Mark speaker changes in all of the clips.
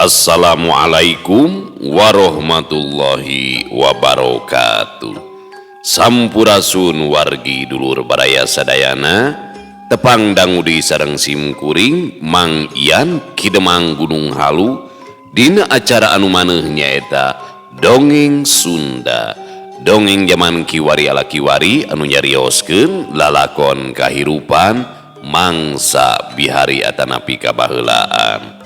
Speaker 1: Assalamualaikum warahmatullahi wabarakatuh. Sampurasun wargi dulur baraya sadayana, tepang dangudi sareng simkuring Mang Ian Kidemang Gunung Halu dina acara anu maneuh nyaeta Dongeng Sunda. Dongeng jaman kiwari ala kiwari anu nyarioskeun lalakon kahirupan mangsa bihari atanapi kabaheulaan.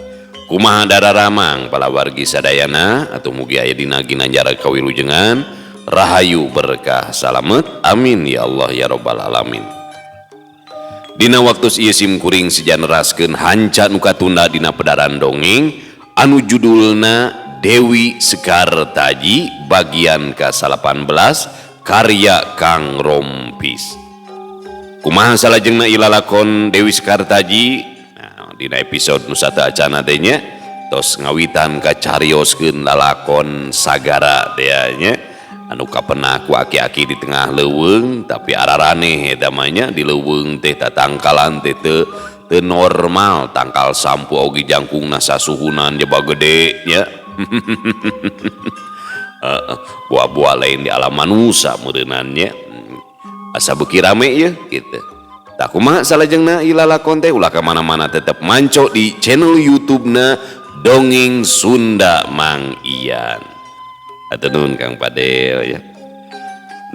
Speaker 1: Kumaha dararamang palawargi sadayana atau mugi aya dina ginanjar kawilujengan rahayu berkah salamet amin ya Allah ya robbal alamin. Dina waktu ieu simkuring sejaneraskeun hanca nu katunda dina pedaran dongeng anu judulna Dewi Sekartaji bagian ka-18 karya Kang Rompis. Kumaha salajengna ilalakon Dewi Sekartaji? Dina episode nu sateuacanna teh nya tos ngawitan kacarioskeun lalakon sagara teh nya anu kapenak ku aki-aki di tengah leuweung tapi araraneh eta mah nya di leuweung teh tatangkalan teh teu normal tangkal sampu oge jangkungna sasuhunan jaba gede nya. Buah-buah lain di alam manusa meureunnan nya asa beuki rame ye gitu. Tak kumaha salajengna ilalakon teh ulah ka mana-mana tetep manco di channel YouTube-na Dongeng Sunda Mang Ian. Hatur nuhun Kang Padel ya.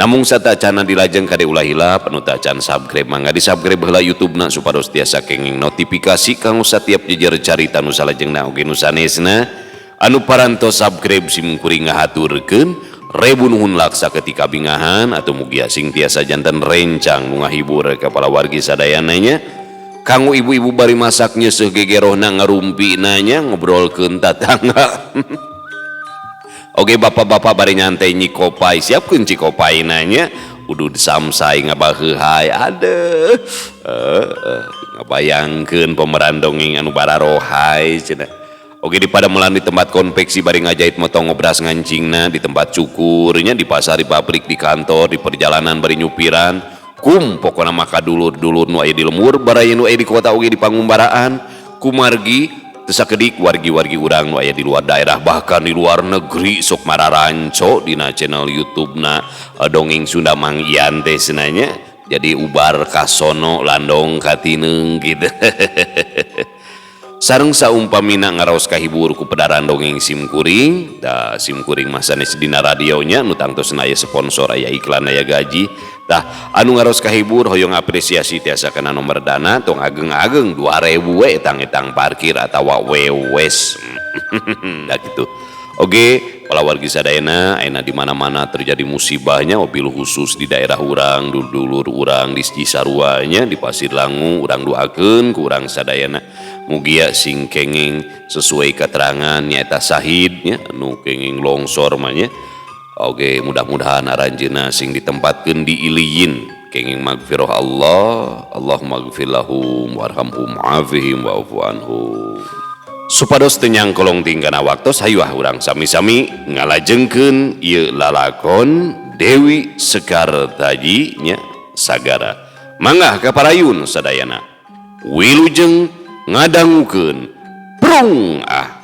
Speaker 1: Namung satacana dilajeng kade ulah hilap anu tacan subscribe mangga di subscribe heula YouTube-na supados tiasa kenging notifikasi kanggo satiap jejer carita nu salajengna oge nu sanesna. Anu parantos subscribe sim kuring ngahaturkeun rebu nuhun laksa ketika bingahan atau mugia sing tiasa jantan rencang nu ngahibur ka palawargi sadayana nya. Kanggo ibu-ibu bari masak nyeuseuh gegerohna ngarumpina nya ngobrolkeun tatangga. Oke bapak-bapak bari nyantai nyikopai siapkeun cikopaina nya udud samsai ngabaheuhai adeuh ngabayangkeun pemeran dongeng anu bararohai cenah. Oke di padamelan di tempat konveksi bari ngajahit motong ngobras ngancingna di tempat cukurnya di pasar di pabrik di kantor di perjalanan bari nyupiran kum pokona maka dulur-dulur nu aya di lemur baraya nu aya di kota oge di pangumbaraan kumargi teu sakedik wargi-wargi urang nu aya di luar daerah bahkan di luar negeri sok mararanco dina channel YouTube-na Dongeng Sunda Mang Ian teh cenah jadi ubar kasono landong katineung gitu. Sareng saumpamina ngaraos kahibur ku pedaran dongeng simkuring da simkuring mah sanes dina radionya nu tangtosna aya sponsor aya iklan aya gaji tah anu ngaraos kahibur hoyong apresiasi tiasa kana nomor dana tong ageng-ageng 2000 we etang-etang parkir atawa wewes. Nah gitu. Oke, palawargi sadayana ayeuna di mana-mana terjadi musibahnya mobil khusus di daerah urang dulur urang di Cisarua nya di Pasir Langu urang doakeun ku urang sadayana mugia sing kenging sesuai keterangan nyaeta sahid nya nu kenging longsor mah nya. Oke, mudah-mudahan aranjeunna sing ditempatkeun di iliyin kenging magfirah Allah Allahumma gfir lahum warhamhum wa'afihim wa'fu anhum. Supados teu nyangkolong tingkana waktos hayu ah urang sami-sami ngalajengkeun ieu lalakon Dewi Sekartaji nya sagara. Mangga ka parayun sadayana. Wilujeng ngadangukeun prung ah.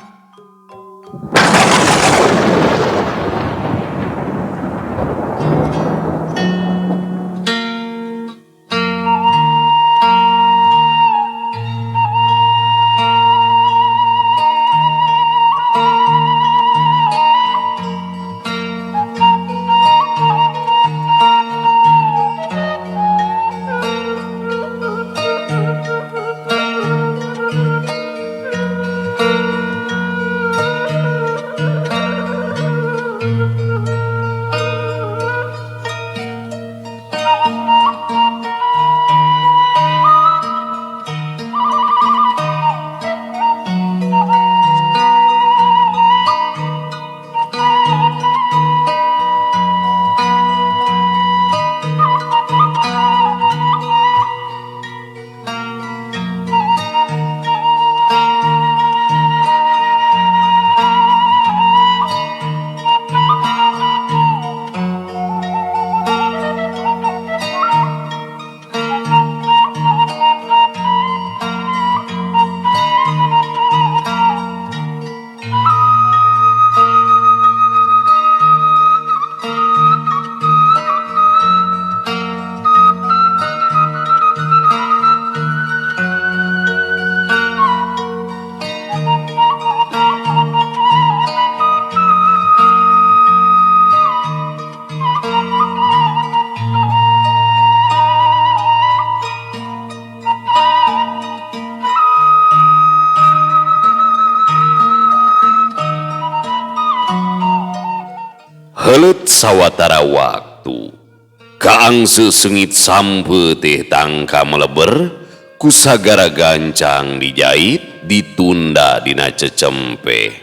Speaker 1: Sawatara waktu kaangse seungit sampeu teh tangka meleber ku Sagara gancang dijait ditunda dina cecempe.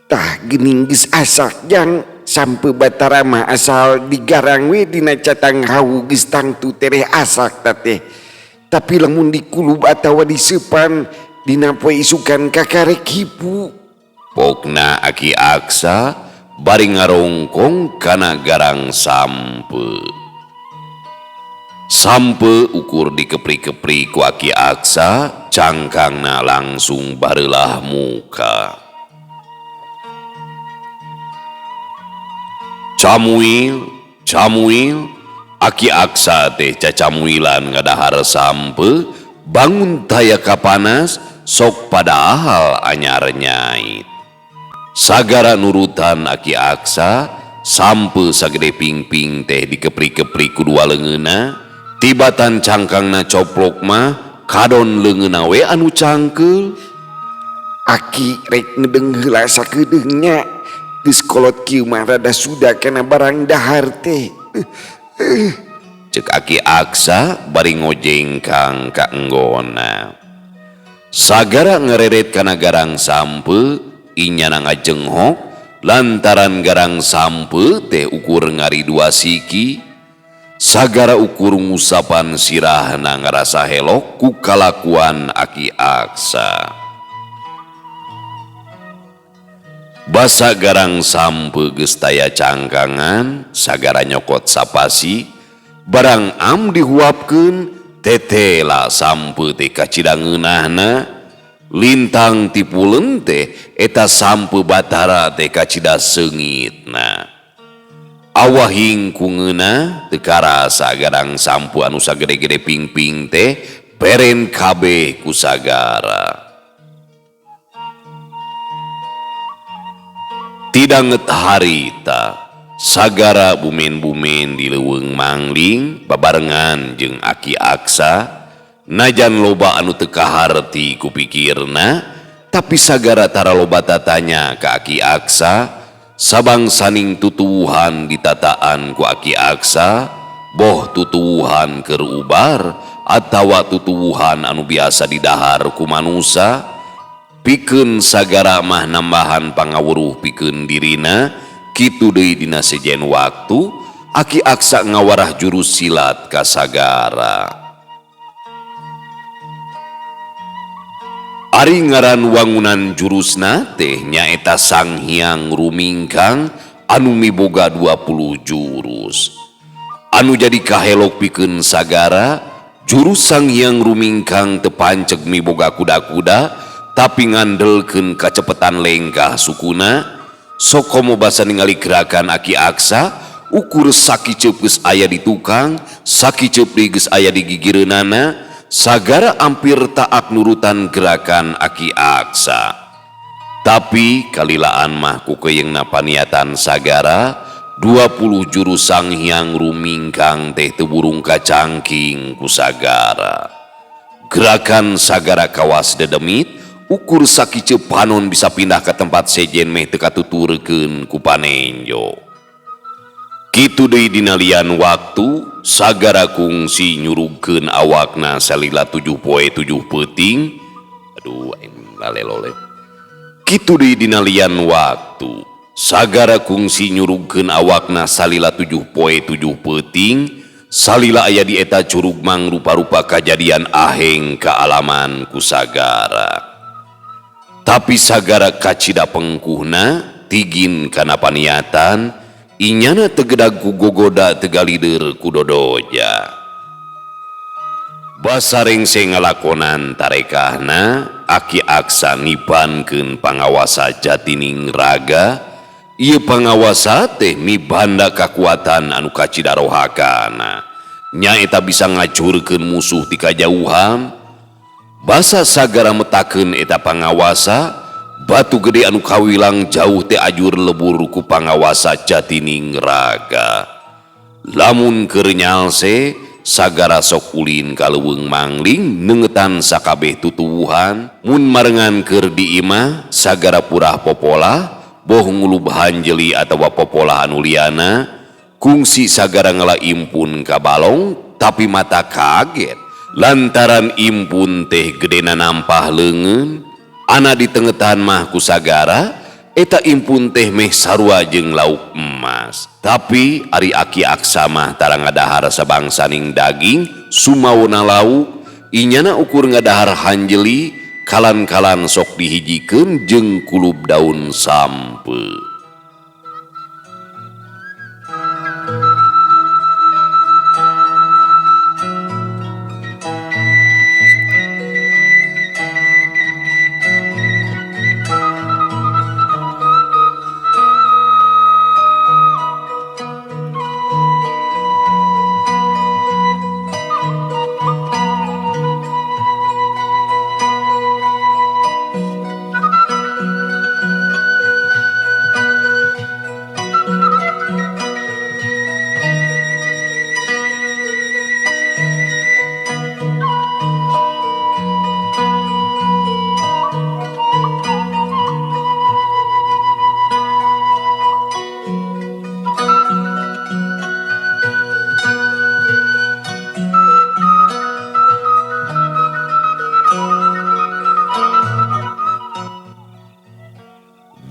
Speaker 2: Tah geuning geus asak jang sampeu Batara mah asal digarang we dina catang hawu geus tangtu tereh asak ta teh. Tapi lamun dikulub atawa diseupan dina poe isukan kakarek hipu.
Speaker 1: Pokna Aki Aksa bari ngarongkong kana garang sampeu. Sampeu ukur dikepri-kepri ku Aki Aksa, cangkangna langsung bareulah muka. Camuil, camuil, Aki Aksa teh cacamuilan ngadahar sampeu, bangun taya kapanas, sok padahal anyar nyait. Sagara nurutan Aki Aksa, sampeu sagede pingping teh dikepri-kepri ku dua leungeunna, tibatan cangkangna coplok mah kadon leungeunna we anu cangkeul.
Speaker 2: Aki rek ngedeng heula sakedeung nya. Geus kolot kieu mah rada suda kana barang dahar teh.
Speaker 1: Cek Aki Aksa bari ngojengkang ka enggona. Sagara ngereret kana garang sampeu, inyana ngajenghok lantaran garang sampeu teh ukur ngari dua siki. Sagara ukur ngusapan sirahna ngarasa helok ku kalakuan Aki Aksa. Basa garang sampeu geus taya cangkangan, sagara nyokot sapasi, barang am dihuapkeun, tetela sampeu teh kacida ngeunahna, lintang tipuleun teh eta sampeu Batara teh kacida seungitna. Awahing ku ngeunah teu karasa garang sampeu anu sagede-gede pingping teh peren kabeh ku Sagara. Tidanget harita, Sagara bumen-bumen di leuweung mangling babarengan jeung Aki Aksa, najan loba anu teu kaharti ku pikirna, tapi Sagara tara loba tatanya ka Aki Aksa, sabangsaning tutuwuhan ditataan ku Aki Aksa, boh tutuwuhan keur ubar atawa tutuwuhan anu biasa didahar ku manusa. Pikeun Sagara mah nambahan pangawuruh pikeun dirina, kitu deui dina sejen waktu Aki Aksa ngawarah jurus silat ka Sagara. Ari ngaran wangunan jurusna teh nyaeta Sang Hyang Rumingkang anu miboga 20 jurus. Anu jadi kahelok pikeun Sagara, jurus Sang Hyang Rumingkang teu panceg miboga kuda-kuda, tapi ngandelkeun kacepetan lengkah sukuna. Sokomo basa ningali gerakan Aki Aksa, ukur sakiceup geus aya di tukang, sakiceup deui geus aya di gigireunana, Sagara ampir taat nurutan gerakan Aki Aksa. Tapi kalilaan mah ku keyeungna paniatan Sagara, 20 jurus Sang Hyang Rumingkang teh teu burung kacangking ku Sagara. Gerakan Sagara kawas dedemit, ukur sakiceup panon bisa pindah ke tempat sejen meh teu katuturkeun ku panenjo. Kitu deui dina lian waktu, Sagara kungsi nyurugkeun awakna salila 7 poe 7 peuting. Aduh, aing lalelole. Kitu deui dina lian waktu, Sagara kungsi nyurugkeun awakna salila 7 poe 7 peuting, salila aya di eta curug mangrupa-rupa kajadian aheng kaalaman ku Sagara. Tapi Sagara kacida pengkuhna tigin kana paniatan, inyana tegedag ku gogoda tegalider ku dodoja. Basareng ngalakonan tarekahna, Aki Aksa nibankeun pangawasa jatining raga. Ieu pangawasa teh mibanda kakuatan anu kacida rohakana, nyaeta bisa ngacurkeun musuh ti kajauhan. Basa Sagara metakeun eta pangawasa, batu gede anu kawilang jauh teh ajur lebur ku pangawasa jatining raga. Lamun keur nyalse, sagara sok ulin ka leuweung mangling neungetan sakabeh tutuwuhan mun marengan keur di imah sagara purah popolah boh ngulub hanjeli atawa popolah anu liana kungsi sagara ngala impun ka balong tapi mata kaget lantaran impun teh gedena nampah leungeun ana ditengetan mah ku sagara eta impun teh meh sarua jeung lauk emas. Tapi ari Aki Aksa mah tara ngadahar sabangsaning daging sumauna lauk inyana ukur ngadahar hanjeli kalan-kalan sok dihijikeun jeung kulub daun sampeu.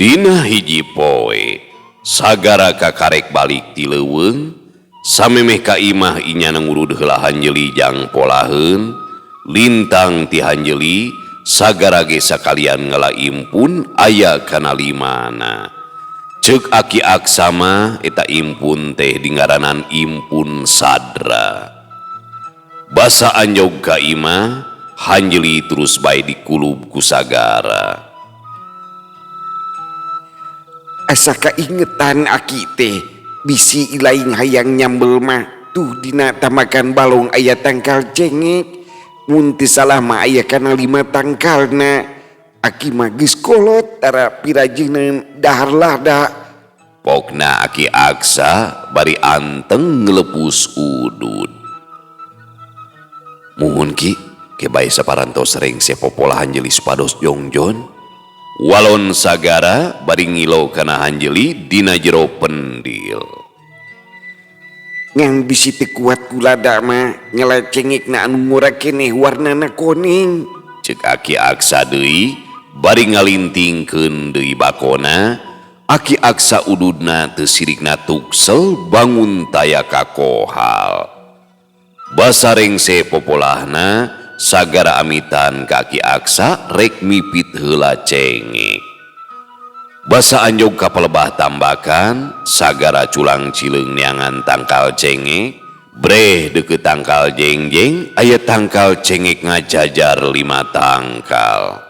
Speaker 1: Dina hiji poe sagara kakarek balik ti leuweung samemeh ka imah inyana ngurud heula hanjeli jang polaheun lintang ti hanjeli sagara ge sakalian ngala impun aya kana limana. Ceuk Aki Aksa mah eta impun teh dingaranan impun sadra. Basa anjog ka imah hanjeli terus bae dikulub ku sagara.
Speaker 2: Asa kaingetan aki teh bisi ilaing hayang nyambel mah tuh dina tamakan balong aya tangkal cengek mun teu salah mah aya kana 5 tangkalna aki mah geus kolot tara pirajeuneun dahar lada.
Speaker 1: Pokna Aki Aksa bari anteng ngelepus udud. Muhun ki ke bae saparantos rengse popola hanjeli supados jongjon. Walon sagara bari ngilo kana hanjeli dina jero pendil.
Speaker 2: Ngan bisi teu kuat ku lada mah ngala cengekna anu ngora keneh warnana kuning.
Speaker 1: Ceuk Aki Aksa deui bari ngalintingkeun deui bakona. Aki Aksa ududna teu sirikna tuksel bangun taya kakohal. Basa rengse popolahna sagara amitan ka Aki Aksa rek mipit heula cengek. Basa anjog ka palebah tambakan sagara culang cileung neangan tangkal cengek. Breh deukeut tangkal jengjeng aya tangkal cengek ngajajar 5 tangkal.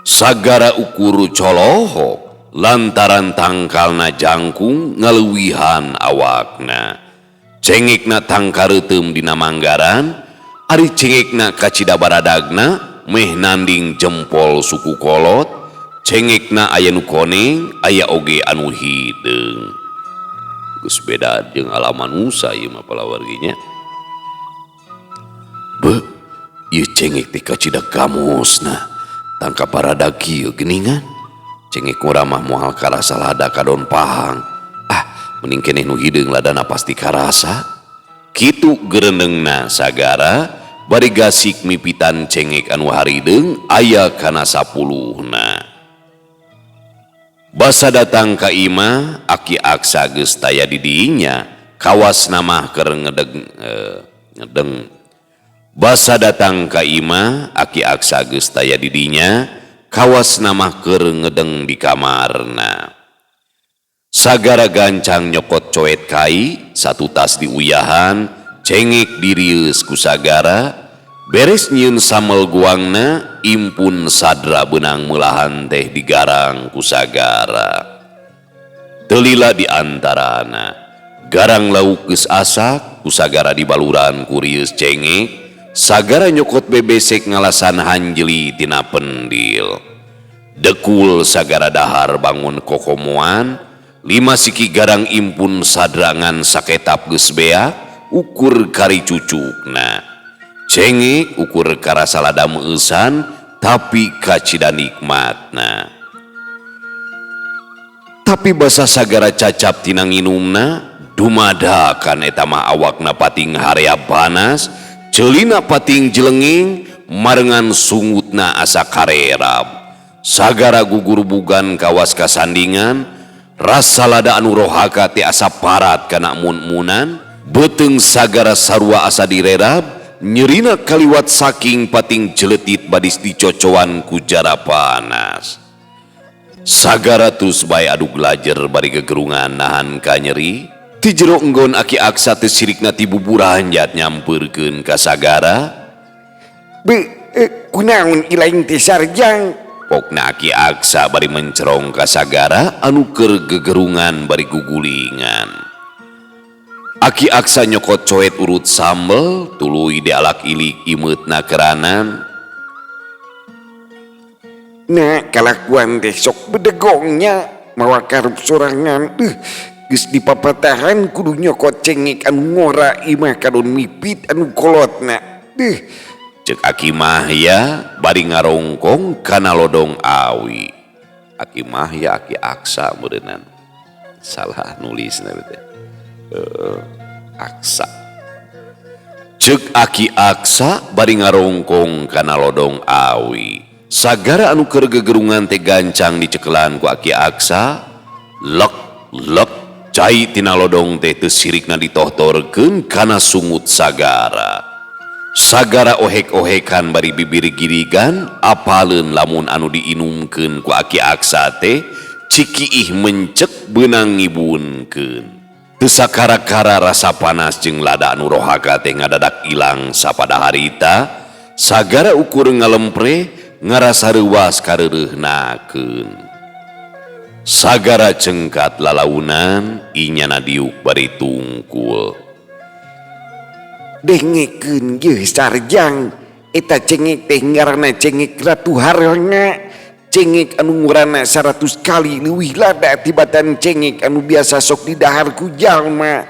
Speaker 1: Sagara ukur colohok lantaran tangkalna jangkung ngaleuwihan awakna. Cengekna tangkareuteum dina manggaran, ari cengekna kacida baradagna meh nanding jempol suku kolot. Cengekna aya nu koneng aya oge anu hideung. Geus beda jeung alam manusa ieu mah palawarginya. Beuh, ieu cengek teh kacida gamosna. Tangkap baradag kieu geuningan. Cengek ngora mah moal karasa lada kadon pahang. Ah, mending keneh nu hideung ladana pasti karasa. Kitu gerenengna sagara bari gasik mipitan cengek anu harideung aya kana 10-na. Basa datang ka imah Aki Aksa geus taya di dinya kawas mah keur ngedeng. Basa datang ka imah Aki Aksa geus taya di dinya kawas mah keur ngedeng di kamarna. Sagara gancang nyokot coet kai satu tas diuyahan cengek dirius ku sagara beres nyieun samel guangna impun sadra benang meulahan teh digarang ku sagara. Telila di antarana garang lauk geus asak ku sagara dibaluran ku rieus cengek. Sagara nyokot bebesek ngalasan hanjeli tina pendil. Dekul sagara dahar bangun kokomoan 5 siki garang impun sadrangan saketap geus beak ukur kari cucukna. Cengek ukur karasa lada meueusan tapi kacida nikmatna. Tapi basa sagara cacap tina nginumna dumadakan eta mah awakna pating harea panas, ceulina pating jelenging, marengan sungutna asa karerab. Sagara gugurbugan kawas kasandingan, rasa lada anu rohaka teh asa parat kana mun-munan, beuteung sagara sarua asa direrab, nyerina kaliwat saking pating jeletit badis dicocoan ku jara panas. Sagara tus bae adug lajer bari gegerungan nahan ka nyeri, ti jero enggon Aki Aksa teu sirikna ti buburanjat nyampeurkeun ka sagara.
Speaker 2: Be, kunaon ilaing teh sarjang?
Speaker 1: Pokna Aki Aksa bari mencerong ka sagara anu keur gegerungan bari gugulingan. Aki Aksa nyokot coet urut sambel tuluy dialak ilik imeutna keranan.
Speaker 2: Nah, kalakuan teh sok bedegongnya mawa karup sorangan. Geus dipapatahan kudu nyokot cengek anu ngora imah kadon mipit anu kolotna.
Speaker 1: Cek Aki Mahya bari ngarongkong kana lodong awi. Aki Mahya Aki Aksa meureunnan. Salah nulisna teh. Aksa. Cek Aki Aksa bari ngarongkong kana lodong awi. Sagara anu keur gegerungan teh gancang dicekelan ku Aki Aksa. Lek lek cai tina lodong teh teu sirikna ditohtorkeun kana sungut sagara. Sagara ohek-ohekan bari bibir girigan apaleun lamun anu diinumkeun ku Aki Aksa teh cikiih mencek beunang ngibunkeun. Teu sakara-kara rasa panas jeung lada anu rohaka teh ngadadak ilang sapada harita. Sagara ukur ngalempre ngarasa reuwas kareureunahkeun. Sagara cengkat lalaunan inyana diuk bari tungkul.
Speaker 2: Dengekeun yeuh sarjang, eta cengek teh ngaranna cengek Ratu Haranga. Cengek anu ngurana 100 kali leuwih lada tibatan cengek anu biasa sok didahar ku jalma.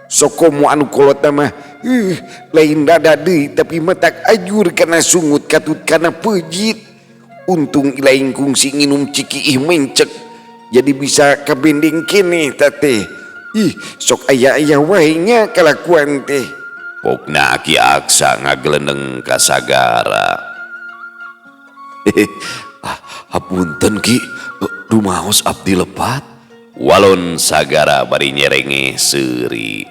Speaker 2: Sokomo anu kolotna mah lain lada deui tapi matak ajur kana sungut katut kana peujit. Untung ilaing kungsi nginum cikiih mencek jadi bisa kabending keneh ta teh. Ih, sok aya-aya wae nya kalakuan teh.
Speaker 1: Pokna Aki Aksa ngagelendeng ka sagara. Hapunten Ki, rumaos abdi lepat. Walon sagara bari nyerenge seuri.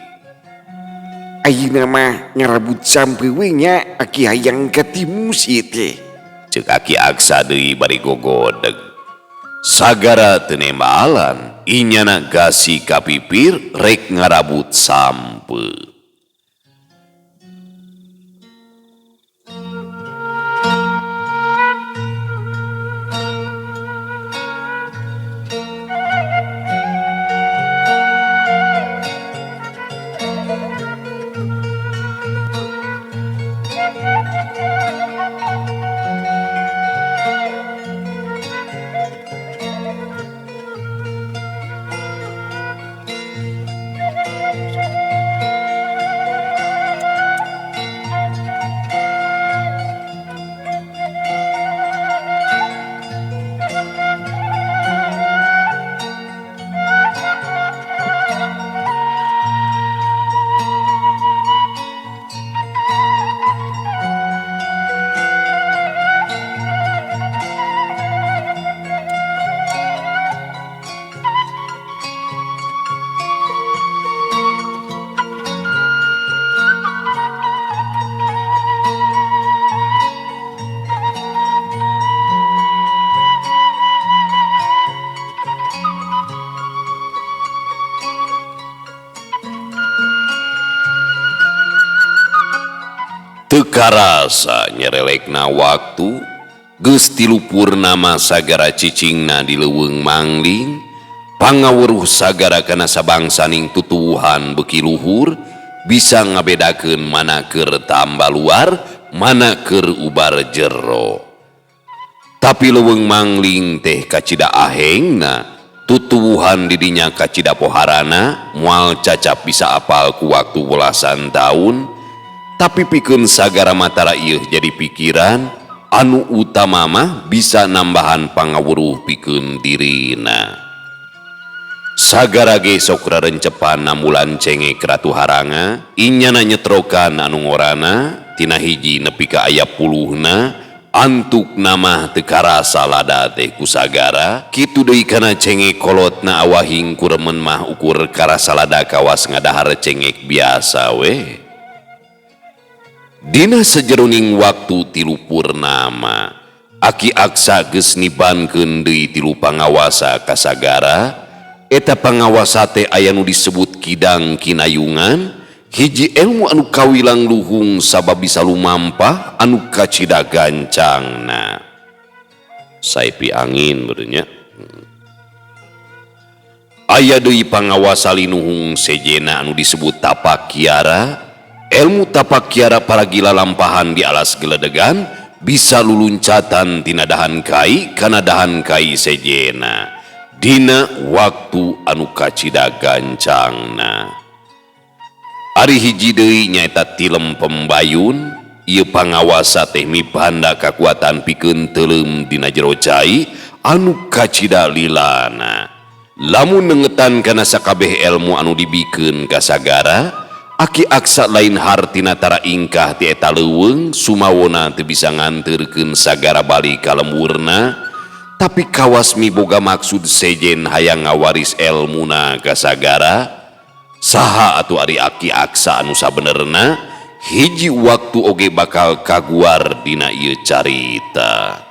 Speaker 2: Ayeuna mah ngarabut sampe we nya Aki hayang katimus ieu teh.
Speaker 1: Ceuk Aki Aksa deui bari gogodeg. Sagara teu nembalan, inyana gasi ka pipir rek ngarabut sampe. Teu karasa nyerelekna waktu, geus tilu purnama sagara cicingna di leuweung mangling, pangaweruh sagara kana sabangsaning tutuwuhan beuki luhur, bisa ngabedakeun mana keur tamba luar, mana keur ubar jero. Tapi leuweung mangling teh kacida ahengna, Tutuwuhan didinya kacida poharana moal cacap bisa apal ku waktu welasan taun tapi pikeun sagara matara ieu jadi pikiran anu utama mah bisa nambahan pangawuruh pikeun dirina. Sagara ge sok rarencepan namulan cengek Ratu Haranga inyana nyetrokan anu ngorana tina hiji nepi ka aya puluhna antuk nama teu karasa lada teh ku sagara kitu deui kana cengek kolotna awahing kuremen mah ukur karasa lada kawas ngadahar cengek biasa we. Dina sejeroning waktu 3 purnama Aki Aksa geus nibankeun deui 3 pangawasa ka sagara. Eta pangawasa teh aya nu disebut Kidang Kinayungan, hiji ilmu anu kawilang luhung sabab bisa lumampah anu kacida gancangna. Saipi angin berenya. Aya deui pangawasa linuhung sejena anu disebut Tapak Kiara. Ilmu Tapak Kiara paragila lampahan di alas geledegan bisa luluncatan tina dahan kai kana dahan kai sejena dina waktu anu kacida gancangna. Ari hiji deui nyaeta Tilem Pembayun, ieu pangawasa teh mipanda kakuatan pikeun teuleum dina jero cai anu kacida lilana. Lamun nengetan kana sakabeh ilmu anu dibikeun ka sagara, Aki Aksa lain hartina tara ingkah ti eta leuweung sumawona teu bisa nganteurkeun sagara bali ka lemburna, tapi kawas miboga maksud sejen hayang ngawaris elmuna ka sagara. Saha atuh ari Aki Aksa anu sabenerna hiji waktu oge bakal kaguar dina ieu carita.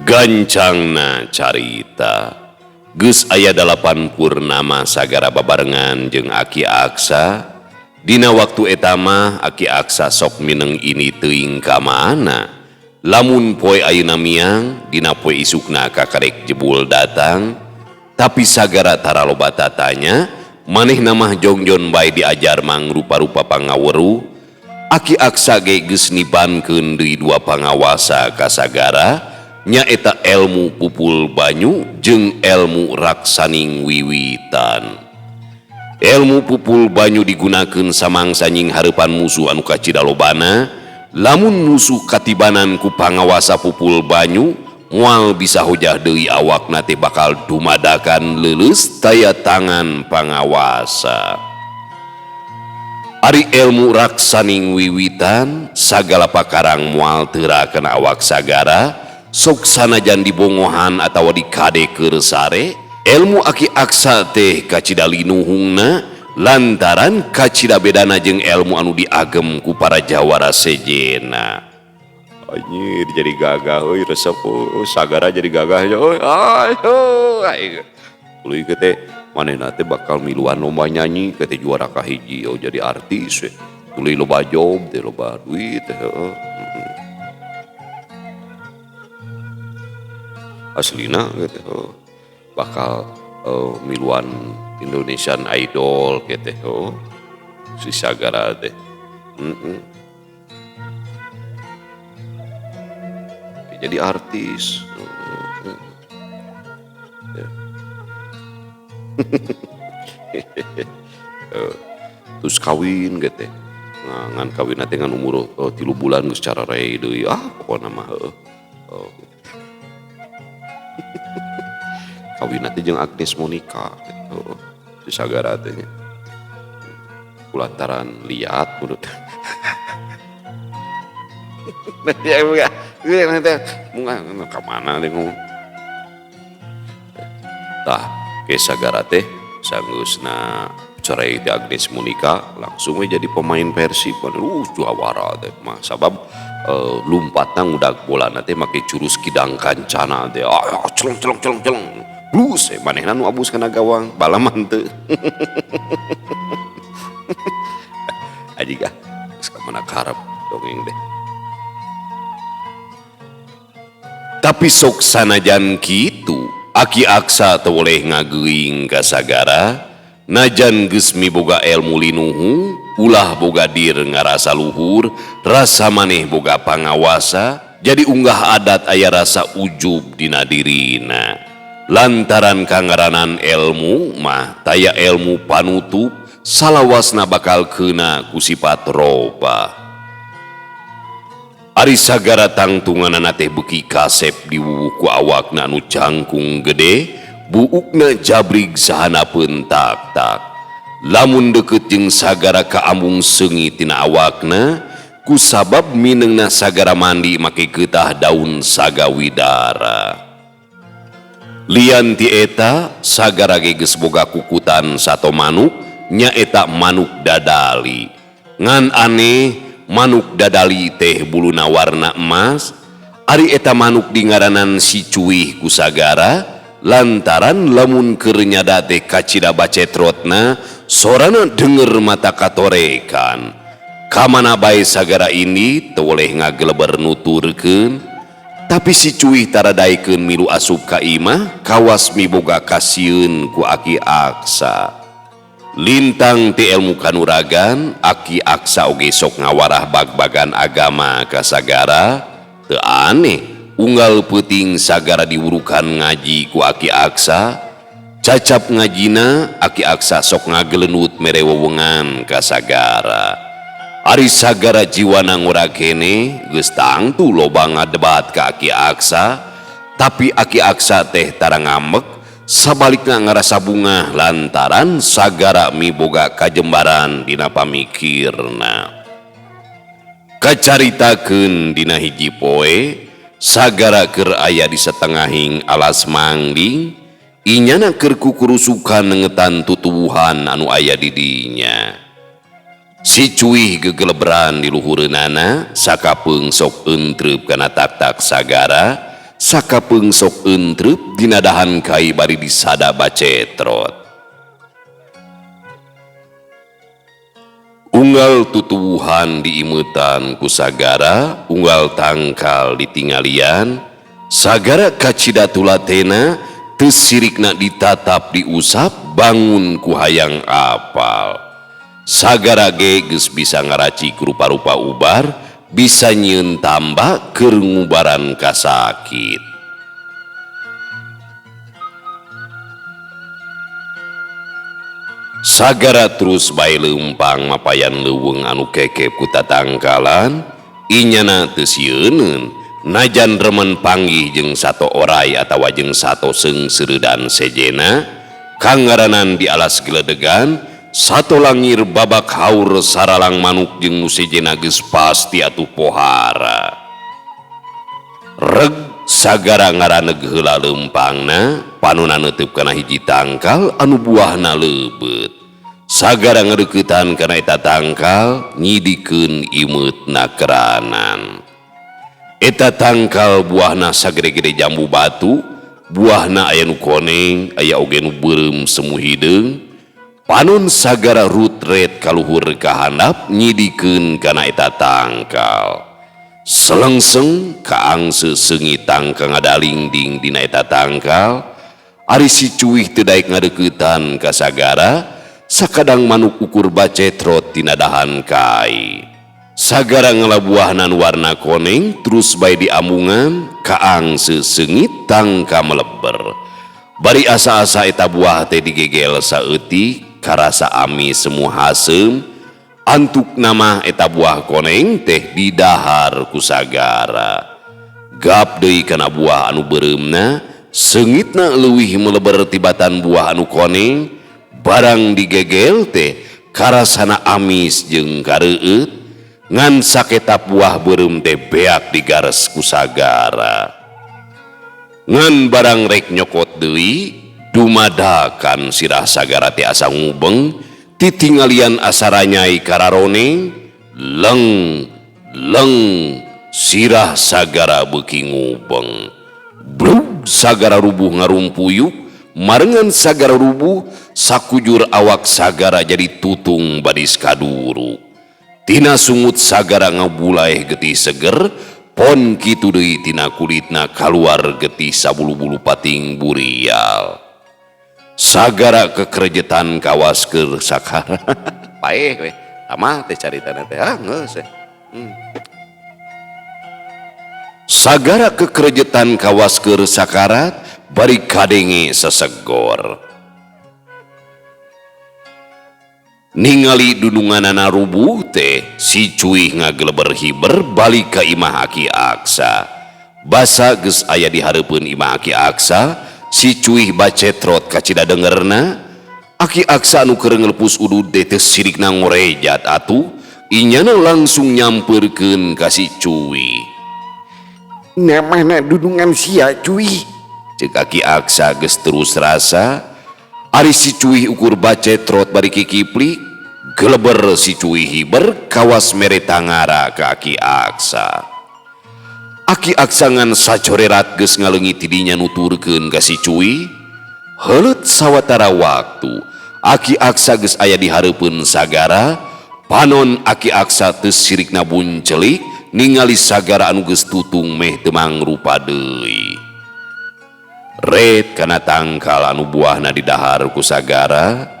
Speaker 1: Gancangna carita geus aya 8 purnama sagara babarengan jeung Aki Aksa. Dina waktu eta mah Aki Aksa sok mineng ini teuing ka mana. Lamun poe ayeuna miang dina poe isukna kakarek jebul datang, tapi sagara tara loba tatanya manehna mah jongjon bae diajar mangrupa-rupa pangaweruh. Aki Aksa ge geus nibankeun deui 2 pangawasa ka sagara, nyaeta elmu pupul banyu jeung elmu raksaning wiwitan. Elmu pupul banyu digunakeun samangsa nying hareupan musuh anu kacida lobana. Lamun musuh katibanan ku pangawasa pupul banyu moal bisa hojah deui awakna teh bakal dumadakan leuleus taya tangan pangawasa. Ari elmu raksaning wiwitan sagala pakarang moal teura kana awak sagara, sok sanajan dibongohan atawa dikade keur sare. Elmu Aki Aksa teh kacida linuhungna lantaran kacida bedana jeung elmu anu diagem ku para jawara sejena. Anjir jadi gagah euy, resep euy, sagara jadi gagah euy. Ayo aing. Tuluy teh manehna teh bakal miluan lomba nyanyi teh juara kahiji oh jadi artis we. Tuluy loba job teh loba duit teh heueuh. Aslina gitu bakal miluan Indonesian Idol gitu oh si sagara teh. Jadi artis. Ya. Terus kawin gitu ngan kawin nanti ngan umur 3 bulan geus cararei deui, ah pokona mah heueuh. Oh, gitu. Kawin nanti jeung Agnes Monica gitu si sagara teh nya. Kulantaran liat menurut. Ya buka, ya nanti bunga ka mana deh ngomong. Tah, Ke Sagara teh sanggeusna cerai ti Agnes Monica langsung we jadi pemain Persib juara teh mah sabab lumpatna ngudag bolana teh make jurus kidang kancana teh celeng celeng celeng celeng blus manehna nu abus kana gawang balaman teu. Aji gah geus ka mana karep dongeng deh. Tapi sok sanajan kitu Aki Aksa teu boleh ngageuing ka Sagara najan geus miboga elmu linuhung ulah boga dir ngarasa luhur rasa maneh boga pangawasa jadi unggah adat aya rasa ujub dina dirina lantaran kangaranan elmu mah taya elmu panutup salawasna bakal keuna ku sifat roba. Ari Sagara tangtunganana teh beuki kasep diwuwuh ku awakna anu jangkung gede buukna jabrig sahanapeun tak-tak. Lamun deukeut jeung Sagara kaambung seungit tina awakna ku sabab mineungna Sagara mandi make geutah daun saga widara. Lian ti eta Sagara ge geus boga kukutan sato manuk nyaeta manuk dadali. Ngan aneh manuk dadali teh buluna warna emas. Ari eta manuk dingaranan si cuih ku Sagara lantaran lamun keur nyada teh kacida bacetrotna sorana denger mata katorekan. Kamana bae Sagara ini teu boleh ngageleber nuturkeun tapi si cuih taradaikeun milu asup ka imah kawas miboga kasieun ku Aki Aksa. Lintang ti elmu kanuragan Aki Aksa oge sok ngawarah bag-bagan agama ka Sagara. Teu aneh unggal peuting Sagara diwurukan ngaji ku Aki Aksa. Cacap ngajina Aki Aksa sok ngagelenut mere wewengan ka Sagara. Ari Sagara jiwana ngora kene geus tangtu loba ngadebat ka Aki Aksa tapi Aki Aksa teh tara ngambek sabalikna ngarasa bungah lantaran Sagara miboga kajembaran dina pamikirna. Kacaritakeun dina hiji poe Sagara keur aya di satengahing alas mangding inyana keur kukurusukan nengetan tutuwuhan anu aya di dinya. Si cuih gegelebran di luhureunana sakapeung sok entrep kana tak-tak Sagara sakapeung sok entrep dina dahan kai bari disada bacetrot. Unggal tutuwuhan diimutan ku Sagara unggal tangkal ditinggalian Sagara kacida tulatena teu sirikna ditatap diusap bangun ku hayang apal. Sagara ge geus bisa ngaracik rupa-rupa ubar bisa nyieun tambah keur ngubaran kasakit. Sagara terus bae leumpang mapayan leuweung anu kekep ku tatangkalan inyana teu sieuneun najan remen panggih jeung sato orai atawa jeung sato seungseuredan sejena kangaranan di alas geledegan sato langir babak haur saralang manuk jeung nu sejena geus pasti atuh pohara. Reg Sagara ngaraneg heula leumpangna panona neuteub kana hiji tangkal anu buahna leubeut. Sagara ngadeuketan kana eta tangkal nyidikeun imeutna keranan. Eta tangkal buahna sagede-gede jambu batu, buahna aya nu koneng, aya oge nu beureum semu hideung. Panon Sagara rutret kaluhur ka handap nyidikeun kana eta tangkal. Selengseng kaangse seungit tangka ngadalingding dina eta tangkal. Ari si cuih teu daek ngadeuketan ka Sagara sakadang manuk ukur bacetrot tina dahan kai. Sagara ngalabuahna nu warna koneng terus bae diambungan kaangse seungit tangka meleber. Bari asa-asa eta buah teh digegel saeutik karasa amis semu haseum. Antuk nama eta buah koneng teh didahar ku Sagara. Gap deui kana buah anu beureumna seungitna leuwih meleber tibatan buah anu koneng. Barang digegel teh karasana amis jeung kareueut ngan saketap buah beureum teh beak digares ku Sagara. Ngan barang rek nyokot deui Dumadakan sirah sagara teh asa ngubeng, titingalian asa ranyai kararoneng, leng leng sirah sagara beuki ngubeng. Brug sagara rubuh ngarumpuyuk, marengan sagara rubuh, sakujur awak sagara jadi tutung badis kaduru. Tina sungut sagara ngabulaeh getih seger, pon kitu deui tina kulitna kaluar getih sabulu-bulu pating burial. Sagara kekerejetan kawas keur sakara. Paeh we, tamat teh caritana teh. Ah geus we. Sagara kekerejetan kawas keur sakarat bari kadenge sesegor. Ningali dununganana rubuh teh si Cuih ngageleber hiber balik ka imah Aki Aksa. Basa geus aya di hareupeun imah Aki Aksa, si Cuih bacetrot kacida dengerna. Aki Aksa anu keur ngelepus udud teh teu sirikna ngorejat atuh, inyana langsung nyampeurkeun ka si Cuih.
Speaker 2: Namana dunungan sia Cuih?
Speaker 1: Ceuk Aki Aksa geus terus rasa. Ari si Cuih ukur bacetrot bari kikiplik, geleber si Cuih hiber kawas mere tangara ka Aki Aksa. Aki Aksa ngan sacorerat geus ngaleungit tidinya nuturkeun ka si Cuih. Heuleut sawatara waktu, Aki Aksa geus aya di hareupeun sagara, panon Aki Aksa teu sirikna buncelik ningali sagara anu geus tutung meh teu mangrupa deui. Red kana tangkal anu buahna didahar ku sagara,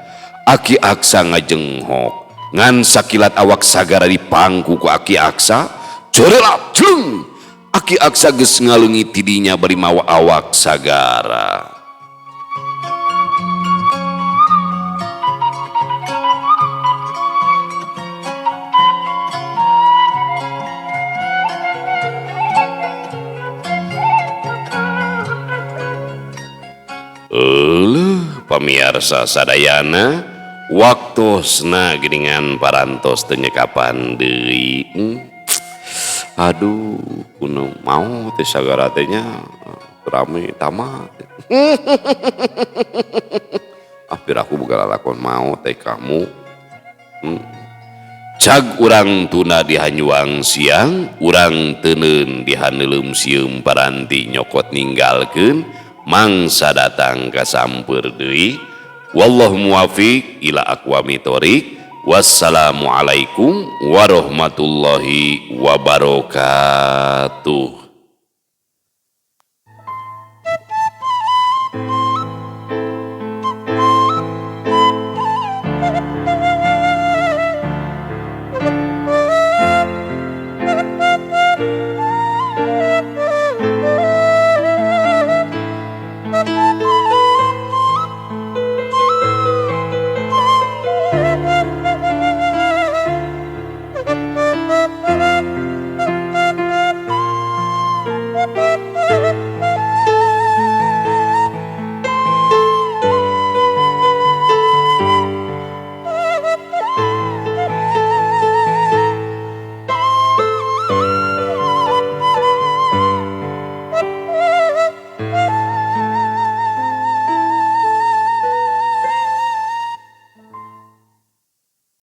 Speaker 1: Aki Aksa ngajenghok. Ngan sakilat awak sagara dipangku ku Aki Aksa, cerelap jleng. Aki Aksa geus ngaleungit tidinya bari mawa awak sagara. Euleuh pamiarsa sadayana, waktosna geuningan parantos teu nyekapan deui. Aduh, kuno mau teh sagara teh nya rame tamat. Ah, piraku boga lalakon mau teh kamu. Cag urang tuna di hanyuang siang, urang teuneun di haneuleum sieum paranti nyokot ninggalkeun. Mangsa datang ka sampeur deui. Wallahu muwafiq ila aqwami thoriq. Wassalamualaikum warahmatullahi wabarakatuh.